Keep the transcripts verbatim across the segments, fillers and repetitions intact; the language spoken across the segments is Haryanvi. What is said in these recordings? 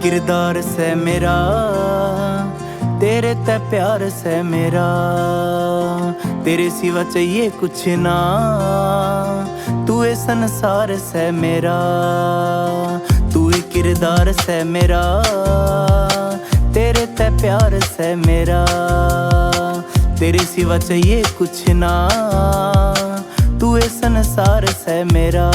किरदार सै मेरा, तेरे तै प्यार सै मेरा, तेरे सिवा चाहिए कुछ ना, तू ए संसार सै मेरा, तू ए किरदार सै मेरा, तेरे तै प्यार सै मेरा, तेरे सिवा चाहिए कुछ ना, तू ए संसार सै मेरा।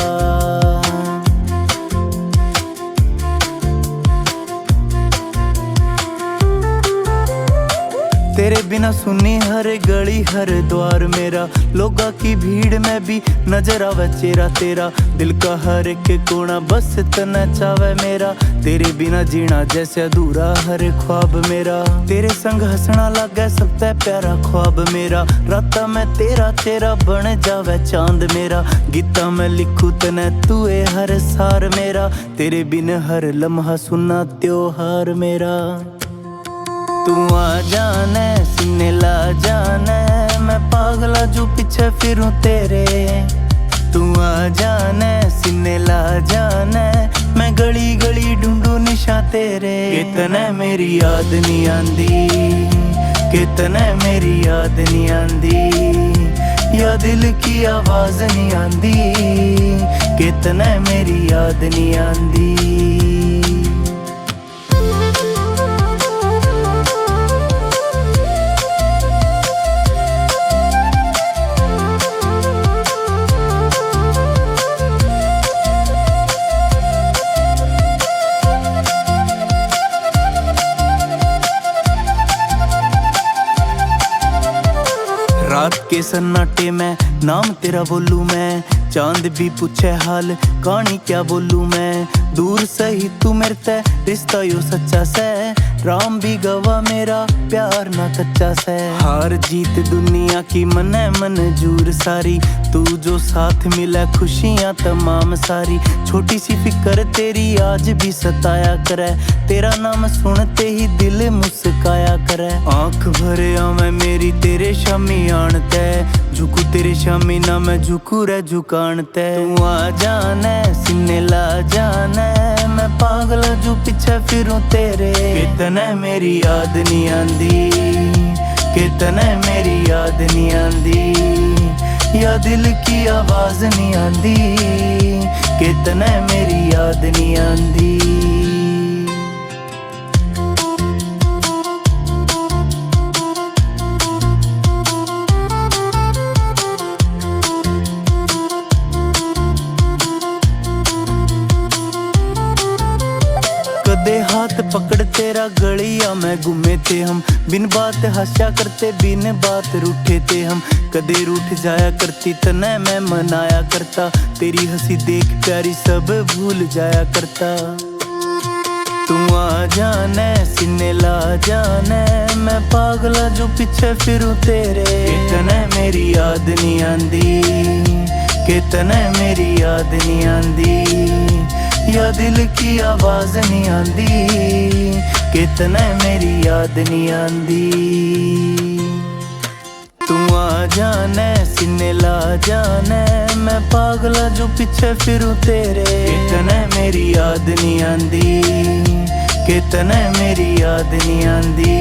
तेरे बिना सुनी हर गली हर द्वार मेरा, लोगा की भीड़ में भी नजर आवे चेहरा तेरा, दिल का हर एक कोना बस तन्ने चावे मेरा, तेरे बिना जीना जैसे अधूरा हर ख्वाब मेरा, तेरे संग हंसना लागे सबसे प्यारा ख्वाब मेरा, रातां में तेरा चेहरा बन जावे चांद मेरा, गीतां में लिखू तन्ने तू ए हर सार मेरा, तेरे बिन हर लम्हा सुन्ना त्योहार मेरा। तू आ जाने, सीने ला जाने, मैं पागला जू पीछे फिरूं तेरे। तू आ जाने, सीने ला जाने, मैं गली गली ढूंढूं निशा तेरे। के तन्ने मेरी याद नहीं आंदी, के तन्ने मेरी याद नहीं आंदी, या दिल की आवाज नहीं आंदी, के तन्ने मेरी याद नहीं आंदी। रात के सन्नाटे में नाम तेरा बोलूं मैं, चांद भी पूछे हाल, कहानी क्या बोलूं मैं। दूर से ही तू मेरे ते, रिश्ता यो सच्चा सै, राम भी गवाह मेरा, प्यार ना कच्चा सै। हार जीत दुनिया की मन्ने मंजूर सारी, तू जो साथ मिले खुशियां तमाम सारी। छोटी सी फिकर तेरी आज भी सताया करे, तेरा नाम सुनते ही दिल मुस्काया करे। आंख भर आवे मेरी तेरे शामी आण ते, झुकू तेरे शामी ना मैं झुकू रे झुकान ते। तू आ जाने, सीने ला जाने, मैं पागला जू पीछे फिरूं तेरे। के तन्ने मेरी याद नहीं आंदी, के तन्ने मेरी याद नहीं आंदी, या दिल की आवाज नहीं आंदी, के तन्ने मेरी याद नहीं आंदी। कदे हाथ पकड़ तेरा गलिया में घूमे थे हम, बिन बात हंसा करते, बिन बात रूठे थे हम। कदे रूठ जाया करती तन्ने मैं मनाया करता, तेरी हंसी देख प्यारी सब भूल जाया करता। तू आ जाने, सीने ला जाने, मैं पागला जू पीछे फिरूं तेरे। के तन्ने मेरी याद नहीं आंदी, के तन्ने मेरी याद नहीं आंदी, या दिल की आवाज नहीं आंदी, के तन्ने मेरी याद नहीं आंदी। तू आ जाने, सीने ला जाने, मैं पागला जू पीछे फिरूं तेरे। के तन्ने मेरी याद नहीं आंदी, के तन्ने मेरी याद नहीं आंदी।